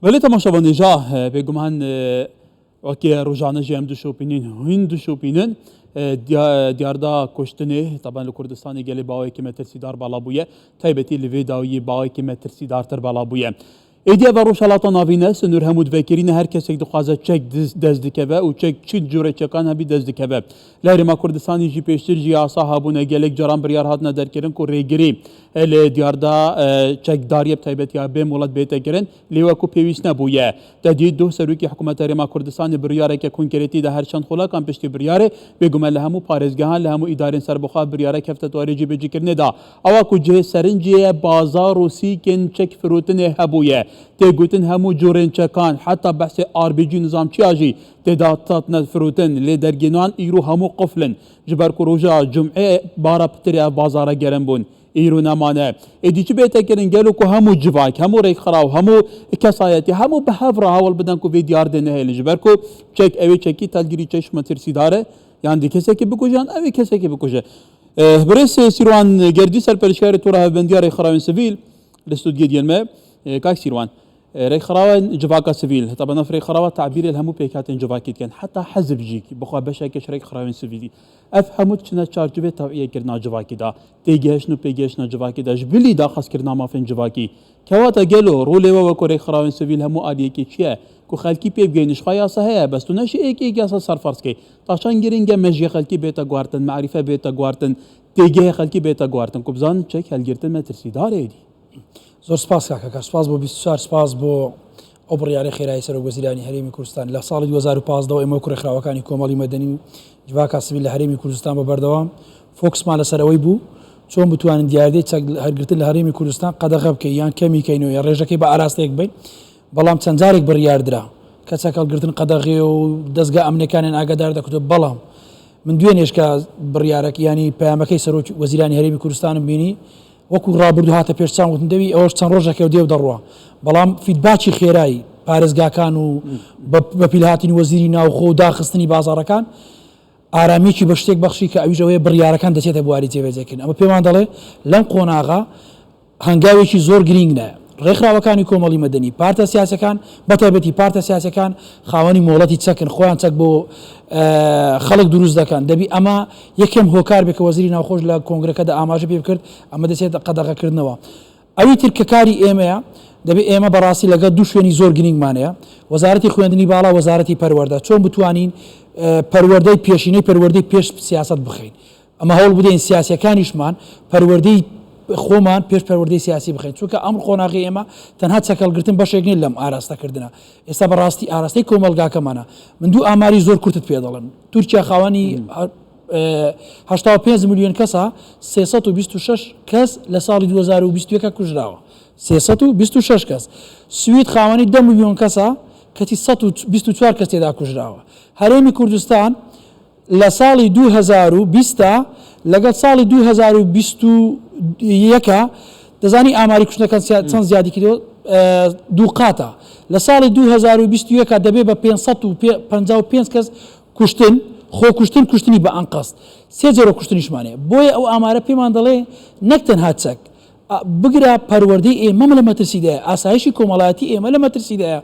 Belê temaşevan hêja bêguman wekî rojane jî em dişopînin hûn dişopînin diyarda kuştinê taban li Kurdistanê gelê bawekî metirsîdar bela bûye taybetî li vê dawiyê bawekî metirsîdartir bela bûye. Êdî ev e Rojhilata Navîn e, sinûr hemû divekirîne, her kesek dixwaze çek dest dikeve û çek çi cure çekan hebî dest dikeve. Li Herêma Kurdistanê jî pêştir jî yasa hebûne, gelek caran biryar hatine derkirin ku rêgirî li diyarda çekdariyê bi taybet ya bê molet bête kirin, lê wekû pêwîst nebûye. Te dît duh Serokê Hikûmeta Herêma Kurdistanê biryareke konkerêtî da her çend xulekan piştî biryarê, bêguman li hemû parêzgehan, li hemû îdarên serbixwe biryarek hefte warê cîbicîkirinê da. Awa ku cihê serincê ye bazar û sîkên çek firotinê hebûye. Tê gotin hemû curên çekan, heta behsê RPG û nizamçiya jî tê de hatine firotin. Lê dergên wan îro hemû qufl in. Ji ber ku roja cum'ê bara pitirê ev bazara gerim bûn. Îro nemane. Êdî çi bête kirin gelo ku hemû civak, hemû rêkxiraw, hemû kesayetî, hemû bi hev re hewl bidin ku vê diyardê nehêlin. Ji ber ku çek ewê çekî telgirî çeşm metirsîdar e. Yan dê kesekî bikuje yan ewê kesekî bikuje. Birêz Sîrwan Gerdî serperişkarê Tora Hevbendiya Rêkxirawên Sivîl li stûdyê diyên me. Kak Sîrwan, rêkxirawên civaka sivîl, heta bi nav rêkxirawa tebîrê li hemû pêkhatên civakî dikin, heta hizb jî bi xwe beşeke ji rêkxirawên sivîlî. Ev hemû diçine çarçovê tewîyekirina civakî de, têgihiştin û pêgihiştina civakî de, ji bilî daxwazkirina mafên civakî. Kewate gelo rolê we weko rêkxirawên sivîl hemû aliyekê çi ye ku xelkî pê bigihînin? Ji xwe yasa heye, bes tu neşî êk êk yasa ser ferz key. Taşan girîng e mejiyê xelkî bête guhertin, merîfe bête guhertin, têgehê xelkî bête guhertin ku bizanin çek helgirtin metirsîdar e êdî. Zor spas kak Hekar, spas bo 24, spas bo ئەو بڕیارەی خێرای سەرۆک وەزیرانی هەرێمی کوردستان لە ساڵی 2015 ئێمە وەکو ڕێکخراوەکانی کۆمەڵی مەدەنی و جڤاکا سڤیل لە هەرێمی کوردستان بە بەردەوام فۆکسمان لەسەر ئەوەی بوو چۆن بتوانین دیاردەی چەک هەرگرتن لە هەرێمی کوردستان قەدەغە بکەین یان کەمی کەینەوە یا ڕێژەکەی بە ئاراستەیەک بین بەڵام چەند جارێک بڕیاردرا کە چەک هەڵگرتن قەدەغەیە و دەزگا ئەمنیەکانیان ئاگادار دەکردەوە بەڵام من دوێنێش کە بڕیارەک ینی پەیامەکەی سەرۆک وەزیرانی هەرێمی کوردستانم بینی وەکو ڕابردوو هاتە پێش چاوم وتم دەوی ئەوەش چەند ڕۆژێکە و دێ و دەڕوا بەڵام feedback ی خێرای پارێزگاکان و بە پیلهاتنی وەزیری ناوخۆ و داخستنی بازاڕەکان ئارامییەکی بە شتێک بەخشی کە ئەویش ئەوەیە بڕیارەکان دەچێتە بواری جێبەجێکردن. ئەمە پێمان دەڵێ لەم قۆناغە هەنگاوێکی زۆر گرینگ نایە. ڕێکخراوەکانی کۆمەڵی مەدەنی، پارتە سیاسیەکان، بەتایبەتی پارتە سیاسیەکان خاوەنی مۆڵەتی چەکن، خۆیان چەک بۆ خەڵک دروست دەکەن. دەبی ئەمە یەکەم هۆکار بێ کە وەزیری ناوخۆش لە کۆنگرەکەدا ئاماژە پێ بکرد، ئەمە دەچێتە قەدەغەکردنەوە. ئەوی تر کە کاری ئێمەیە، دەبێ ئێمە بەڕاستی لەگەڵ دوو شوێنی زۆر گرینگمان هەیە، وەزارەتی خوێندنی باڵا، وەزارەتی پەروەردە، چۆن بتوانین پەروەردەی پێشینەی پەروەردەی پێش سیاسەت بخەین. ئەمە هەوڵ بدەین سیاسیەکانیشمان پەروەردەی خۆمان پێش پەروەردەی سیاسی بخەین، چونکە ئەم قۆناغی ئێمە تەنها چەکەڵگرتن بەشێک نیە لەم ئاراستەکردنە، ئێستا بەڕاستی ئاراستەی کۆمەڵگاکەمانە. من دوو ئاماری زۆر کورتت پێ دەڵێم، تورکیا خاوەنی 85 ملیۆن کەسە، 326 کەس لە ساڵی 2021 کوژراوە، 326 کەس. سوید خاوەنی 10 ملیۆن کەسە، کەچی 124 کەس تێدا کوژراوە. هەرێمی کوردستان لە ساڵی 2020 دا لەگەڵ ساڵی 2021 دەزانی ئاماری کوشتنەکان چەند زیادی کردووە؟ دووقاتە. لە ساڵی 2021 دەبێ بە 555 کەس کوشتن، خۆکوشتن، کوشتنی بە ئەنقەست. سێ جۆرە کوشتنیشمان هەیە. بۆیە ئەو ئامارە پێمان دەڵێ نەک تەنها چەک، بگرە پەروەردەی ئێمەم لە مەترسیدایە، ئاسایشی کۆمەڵایەتی ئێمە لە مەترسیدایە.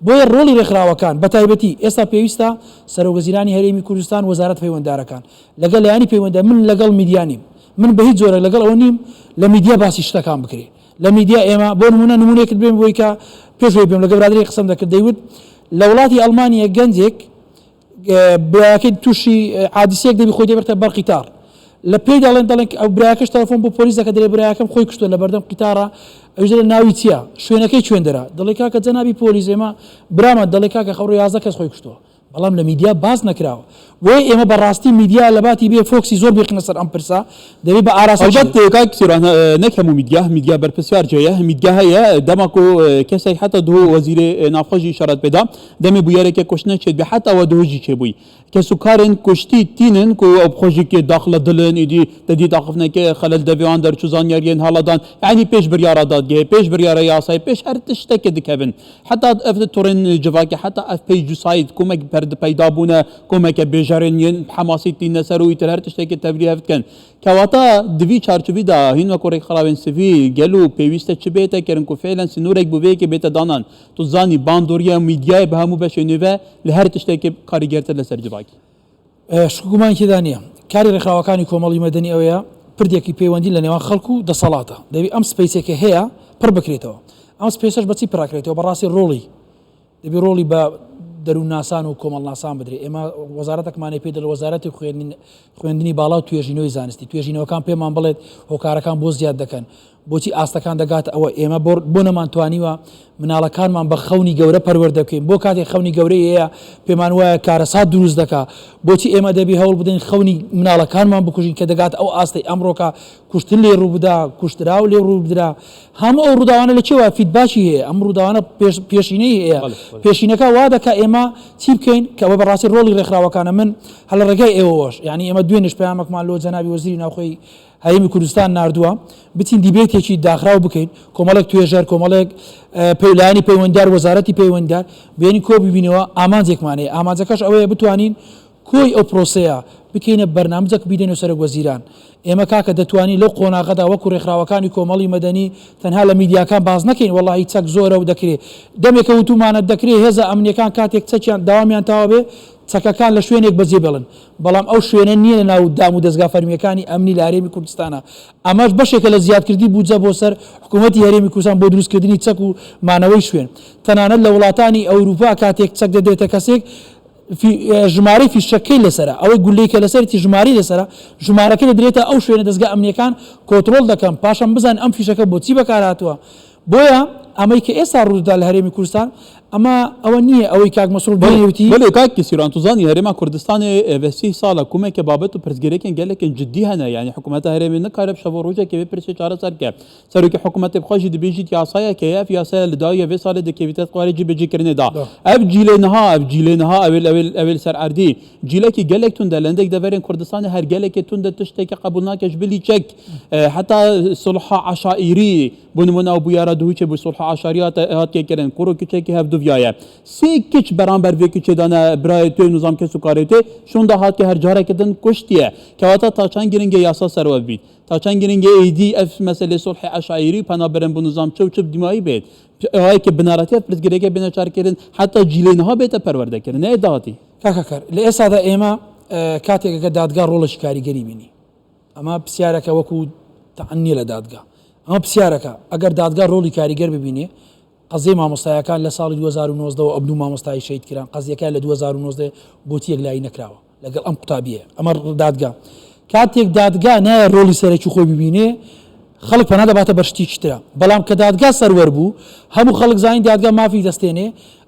بۆیە ڕۆڵی ڕێکخراوەکان، بەتایبەتی ئێستا پێویستە سەرۆکوەزیرانی هەرێمی کوردستان، وەزارەتە پەیوەنددارەکان، لەگەڵ لایەنی پەیوەنددار، من لەگەڵ میدیا نیم، من بە هیچ جۆرێک لەگەڵ ئەوە نیم لە میدیا باسی شتەکان بکرێ. لە میدیا ئێمە، بۆ نموونە، نموونەیەکت بێم بۆی کە پێش ئەوەی بێم لەگەڵ برادەرێک قسەم دەکرد، دەیوت لە وڵاتی ئەڵمانیا گەنجێک برایەکەی تووشی حادیسەیەک دەبی خۆی دەبێتە بەر قیتار لە پێی دەڵێن دەڵێن ئەو برایەکەش تەلەفۆن بۆ پۆلیس دەکە دەڵێ برایەکەم خۆی کوشتووە لە بەردەم قیتارە ئەویش دەڵێ ناوی چییە شوێنەکەی کوێن دەرا دەڵێ کاکە جەنابی پۆلیس ئێمە برامان دەڵێ کاکە خەڕۆ 11 کەس خۆی کوشتووە بەڵام لە میدیا باس نەکراوە بۆیە ئێمە بەڕاستی میدیا لە باتی بێ فۆکسی زۆر بێخینە سەر ئەم پرسە دەبێ بە ئاراستە ئەڵبەت کاک سۆران نەک هەموو میدیا میدیا بەرپرسیار جێیە میدیا هەیە دەما کو کەسێک حتا دو وەزیرێ ناوخۆ ژی ئیشارەت پێدا دەمێ بویەرێکێ کوشتنە چێت بێ حتا وە دو ژی چێ بووی کەس و کارێن کوشتی تینن کو ئەو بخۆ ژی کێ داخلە دلن ئیدی دەدی داخفنەکێ خەلەل دەڤێوان دەرچوو زانیاریێن هەڵەدان یعنی پێش بریارا دادگەهێ پێش بریارە یاسای پێش هەر تشتەکێ دکەڤن حتا ئەف تۆڕێن جڤاکی حتا ئەف پەیج و سایت کومەک. پەیدا بوونە کۆمێکە بێژەرێن yên حەماسی تینە سەر و ئیتر هەر تشتێکی تەڤلی هەڤ دکەن. کەواتە دڤی چارچووی دا هین وەکو ڕێکخراوێن سڤیل گەلو پێویستە چ بێتە کردن کو فعلەن سنوورێک بۆ ڤێ یەکێ بێتە دانان. تو زانی باندۆریە میدیای بە هەموو بەشێ نوێ لە هەر تشتێکێ کاریگەرتر لەسەر جڤاکی. شک و گومانی تێدا نییە کاری ڕێکخراوەکانی کۆمەڵی مەدەنی ئەوەیە پردێکی پەیوەندی لە نێوان خەڵک و دەسەڵاتە، دەبی ئەم space ێک کە هەیە پڕ بکرێتەوە. ئەم space ەش بە چی پڕ ئەکرێتەوە؟ بەڕاستی ڕۆڵی دەبی ڕۆڵی بە دەروونناسان و کۆمەڵناسان بدرێ. ئێمە وەزارەتێکمان هەیە پێی دەڵێ وەزارەتی خوێندنی باڵا و توێژینەوەی زانستی. توێژینەوەکان پێمان بڵێت هۆکارەکان بۆ زیاد دەکەن، بۆچی ئاستەکان دەگاتە ئەوە؟ ئێمە بۆ نەمانتوانیوە مناڵەکانمان بە خەونی گەورە پەروەردە بکەین؟ بۆ کاتێک خەونی گەورەی هەیە پێمان وایە کارەسات دروست دەکا؟ بۆچی ئێمە دەبی هەوڵ بدەین خەونی مناڵەکانمان بکوژین کە دەگاتە ئەو ئاستەی ئەمڕۆکە کوشتن لێ ڕووبدا، کوشتراو لێ ڕووبدرا؟ هەموو ئەو ڕووداوانە لە کێوە feedback ی هەیە، ئەم ڕووداوانە پێشینەی هەیە، پێشینەکە وا دەکا ئێمە چی بکەین کە ئەوە بەڕاستی ڕۆڵی ڕێکخراوەکانە. من هەر لە ڕێگای ئێوەوەش یانی ئێمە دوێنێش پەیامێکمان لۆ جەنابی وەزیری ناوخۆی هەرێمی کوردستان ناردووە بچین debate ێکی داخراو بکەین، کۆمەڵێک توێژەر، کۆمەڵێک لایەنی پەیوەندیدار، وەزارەتی پەیوەندیدار بێنین کۆ ببینەوە، ئامانجێکمان هەیە، ئامانجەکەش ئەوەیە بتوانین کۆی ئەو پرۆسەیە بکەینە بەرنامجەک بیدەینە سەرۆک وەزیران. ئێمە کاکە دەتوانین لەو قۆناغەدا وەکو رێکخراوەکانی کۆمەڵی مەدەنی تەنها لە میدیاکان باس نەکەین، وەڵاهی چەک زۆرە و دەکرێ دەمێکە وتومانە دەکرێ هێزە ئەمنیەکان کاتێک چەکیان دەوامیان تەواو بێ چەکەکان لە شوێنێک بەجێ بێڵن، بەڵام ئەو شوێنە نییە لە ناو دام و دەزگا فەرمییەکانی ئەمنی لە هەرێمی کوردستانە، ئەمەش بەشێکە لە زیادکردنی بودجە بۆ سەر حکوومەتی هەرێمی کوردستان بۆ دروستکردنی چەک و مانەوەی شوێن. تەنانەت لە وڵاتانی ئەوروپا کاتێک چەک دەدرێتە کەسێک ژمارەی فیشەکەی لەسەرە، ئەوەی گوللەی کە لەسەرێتی ژمارەی لەسەرە، ژمارەکەی دەدرێتە ئەو شوێنە دەزگا ئەمنییەکان کۆنترۆڵ دەکەن، پاشان بزانن ئەم فیشەکە بۆچی بەکارهاتووە. بۆیە ئەمەی کە ئێستا ڕوودەدات لە هەرێمی کوردستان ئەمە ئەوە نییە ئەوەی کاک مەسرور بەڵێ وتی. بەڵێ کاک سیروان تو زانی هەرێما کوردستانێ ئێڤ سی ساڵە کومێکە بابەت و پرسگرێکێن گەلەکێن جدی هەنە یانی حکومەتا هەرێمێ نکارێ بشەڤ و ڕوژێکێ ڤێ پرسێ چارەسەر کە سەرۆکی حکومەتێ بخوە ژی دبێژیت یاسایەک هەیە ئەڤ یاسایە لە داویە ڤێ سالێ دکێڤیتە قوارێ جی بەجی کرنێ دا ئەڤ جیلێ نها ئەڤ جیلێ نها ئەوێل ئەوێل ئەوێل سەر ئەردی جیلەکی گەلێک توندە لەندێک دەڤەرێن کوردستانێ هەر گەلێکێ توندە تشتێکێ قەبوول ناکێ ژ بلی چەک حەتا سوڵحا عەشائیری بۆ نموونە ئەو بویارە دهوچێ بوو سوڵح عەشاری هاتیە کردن کوڕ و کچێکی هەڤ دوڤیایە سێ کچ بەرامبەر ڤێ کچێ دانە برایێ توێ نوزام کەس و کارێ توێ شوندا هاتیە هەر جارێکە دن کوشتیە کەواتە تا چەند گرنگە یاسا سەروەر بیت تا چەند گرنگە ئیدی ئەڤ مەسەلەی سوڵحی عەشایری و پەنا برن بۆ نوزام چ و چ دیمایی بێت ئەوەیە کە بنەڕەتیە پرسگرێکە بێنە چارکردن حەتا جیلێ نها بێتە پەروەردە کردن نە داهاتی. کاکە کەر لە ئێستادا ئێمە کاتێک ئەگەر دادگا ڕۆڵێکی کاریگەری بینی ئەمە پرسیارەکە وەکو تەعن نیە لە دادگا ئەمە پرسیارەکە ئەگەر دادگا ڕۆڵی کاریگەر ببینێ قەزیەی مامۆستایەکان لە ساڵی 2019 وە ئەبنو مامۆستایی شەهید کران قەزیەکە لە 2019 بۆچی یەکلایی نەکراوە لەگەڵ ئەم قوتابیە ئەمە دادگا کاتێک دادگا نایە ڕۆڵی سەرەکی خۆی ببینێ خەڵک پەنا دەباتە بەر شتێکی ترە بەڵام کە دادگا سەروەر بوو هەموو خەڵک زانی دادگا مافی دەستێنێ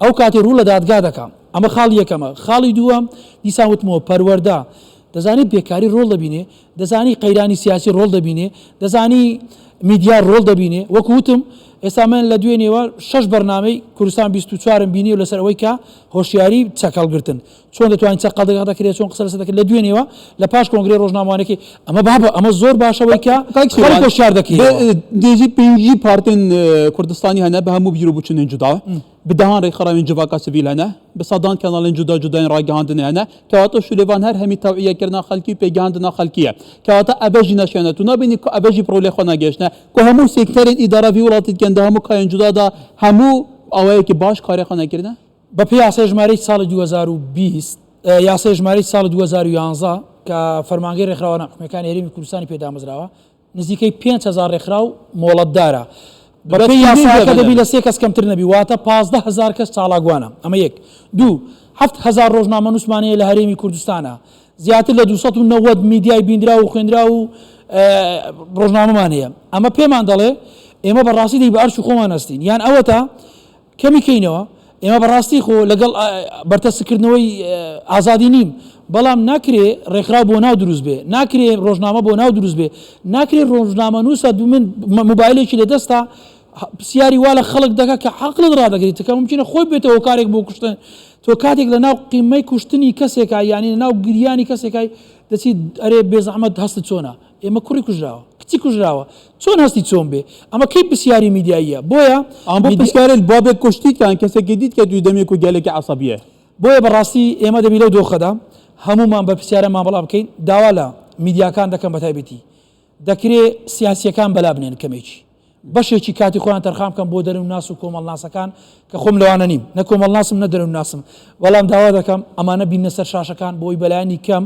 ئەو کاتی ڕوو لە دادگا دەکا ئەمە خاڵی یەکەمە خاڵی دووەم دیسان وتمەوە پەروەردە دەزانی بێکاری ڕۆڵ دەبینێ، دەزانی قەیرانی سیاسی ڕۆڵ دەبینێ، دەزانی میدیا ڕۆڵ دەبینێ، وەکو وتم ئێستا من لە دوێنێوە شەش بەرنامەی کوردستان 24 م بینیوە لەسەر ئەوەی کە هۆشیاری چەک هەڵگرتن چۆن دەتوانین چەک قەدەغە دەکرێت چۆن قسە لەسەر دەکرێت لە دوێنێوە لە پاش کۆنگرەی ڕۆژنامەوانەکەی ئەمە بابە ئەمە زۆر باشەوەی کە کاک خەڵک سیروان هۆشیار دەکەینەوە. دێژی پێنجی پارتێن کوردستانی هەنە بە هەموو بیر و بوچونێن جودا. Bi dehan rêkxerawên civaka sivîl hene, bi sedan kanalên cuda cudayên ragihandinê hene. Kewata şûlêvan her hemî tewîyekirina xelkî û pêgihandina xelkî ye. Kewata eve jî neşiyane. Tu nabînî ku eve jî bi rolê xwe negihiştine. Ku hemû sekterên îdara vî welatî dikin di hemû kayên cuda de hemû awayekî baş karê xwe nekirine. بە پێی یاسای ژمارەی ساڵی 2020 یاسای ژمارەی ساڵی 2011 کە فەرمانگەی ڕێکخراوە ناحکومییەکانی هەرێمی کوردستانی پێ دامەزراوە، نزیکەی 5000 ڕێکخراو مۆڵەتدارە. بەپێی یاساکە دەبی لە سێ کەس کەمتر نەبی، واتە 15 هەزار کەس چالاکوانە. ئەمە یەک. دوو، 7000 ڕۆژنامەنووسمان هەیە لە هەرێمی کوردستانە. زیاتر لە 290 میدیای بیندراو و خوێندراو و ڕۆژنامەمان هەیە. ئەمە پێمان دەڵێ ئێمە بەڕاستی دەی بە ئەرکی خۆمان هەستین، یان ئەوەتا کەمی کەینەوە، ئێمە بەڕاستی خۆ لەگەڵ بەرتەسککردنەوەی ئازادی نیم، بەڵام ناکرێ ڕێکخراو بۆ ناو دروست بێ، ناکرێ ڕۆژنامە بۆ ناو دروست بێ، ناکرێ ڕۆژنامەنووسە من مۆبایلێکی لە دەستە پرسیاری وا لە خەڵک دەکا کە عەقڵت ڕادەگریت، کە ممکنە خۆی بێتە هۆکارێک بۆ کوشتن. تۆ کاتێک لە ناو قیمەی کوشتنی کەسێکا یانی لە ناو گریانی کەسێکای دەچی ئەرێ بێزەحمەت هەستت چۆنە؟ ئێمە کوڕی کوژراوە کچی کوژراوە چۆن هەستی چۆن بێ ئەمە کەی پرسیاری میدیاییە بۆیە ئان بۆ پرسیارێل بابێک کوشتیت یان کەسێکی دیت کە دوی دەمێک و گەلێکی عەسەبیە. بۆیە بەڕاستی ئێمە دەبی لەو دۆخەدا هەموومان بەرپرسیارە مامەڵە بکەین، داوا لە میدیاکان دەکەم بەتایبەتی دەکرێ سیاسیەکان بەلا بنێن کەمێکی بەشێکی کاتی خۆیان تەرخان بکەن بۆ دەروونناس و کۆمەڵناسەکان کە خۆم لەوانە نیم نە کۆمەڵناسم نە دەروونناسم بەڵام داوا دەکەم ئەمانە بینە سەر شاشەکان بۆی بەلایەنی کەم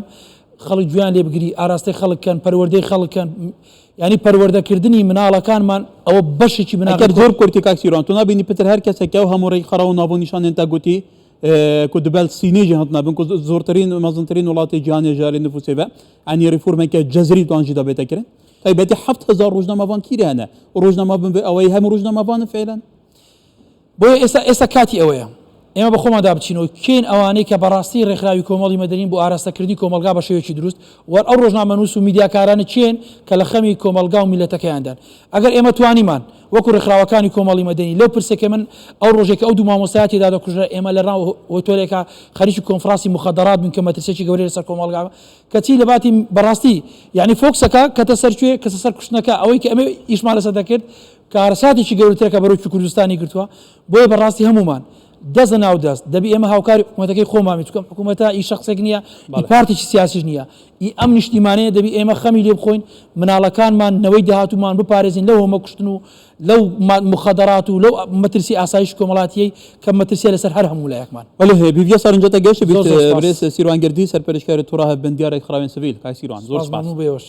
خەڵک گوێیان لێ بگری ئاراستەی خەڵک کەن پەروەردەی خەڵک کەن یانی پەروەردەکردنی مناڵەکانمان ئەوە بەشێکی بناغەی ئەگەر زۆر کورتی کاک سیروان تۆ نابینی پتر هەر کەسێک ئەو هەموو ڕێکخراو و ناڤ و نیشانێن تا گوتی کو دبەل سینێ ژی هاتنا بن کو زۆرترین مەزنترین وڵاتی جیهانێ ژارێ نفوسێ ڤە ئەنی ڕیفورمێکە جەزری دوان ژی دا بێتە کرن تایبەتی 7000 ڕۆژنامەڤان کیرێ هەنە و ڕۆژنامەڤن ڤێ ئەوەی هەموو ڕۆژنامەڤانن فعلەن. بۆیە ئێستا ئێستا کاتی ئەوەیە ئێمە بە خۆماندا بچینەوە کێن ئەوانەی کە بەڕاستی ڕێکخراوی کۆمەڵی مەدەنین بۆ ئاراستەکردنی کۆمەڵگا بە شێوەیەکی دروست و ئەو ڕۆژنامەنووس و میدیاکارانە کێن کە لە خەمی کۆمەڵگا و میللەتەکەیاندان ئەگەر ئێمە توانیمان وەکو ڕێکخراوەکانی کۆمەڵی مەدەنی لەو پرسێکە من ئەو ڕۆژێک کە ئەو دوو مامۆستایە تێدا دەکوژرا ئێمە لە ناو هۆتێلێکا خەریکی کۆنفرانسی موخەدەرات بووین کە مەترسیەکی گەورەی لەسەر کۆمەڵگا کەچی لە باتی بەڕاستی یعنی فۆکسەکە کەتە سەر کوێ کەسە سەر کوشتنەکە ئەوەی کە ئەمە ئیشمان لەسەر دەکرد کارەساتێکی گەورەترە کە بەرۆکی کوردستانی گرتووە، بۆیە بەڕاستی هەموومان دەست لە ناو دەست دەبی ئێمە هاوکاری حکومەتەکەی خۆمان بین، چونکە ئەم حکومەتە ئی شەخسێک نییە، ئی پارتێکی سیاسیش نییە، ئی ئەم نیشتیمانەیە، دەبی ئێمە خەمی لێ بخۆین، مناڵەکانمان، نەوەی داهاتوومان بپارێزین لەو هەمە کوشتن و لەو موخەدەرات و لەو مەترسی ئاسایشی کۆمەڵاتییەی کە مەترسییە لەسەر هەر هەموو لایەکمان. بەلێ بیڤیا سەرنجەتە گەشت بیت برێز سیروان گردی سەرپەرشتیاری توڕ هەڤبەندیا رێکخراوێن سڤیل کاک سیروان زۆر سپاس سپاس. مەمنوون بۆ ئێوەش.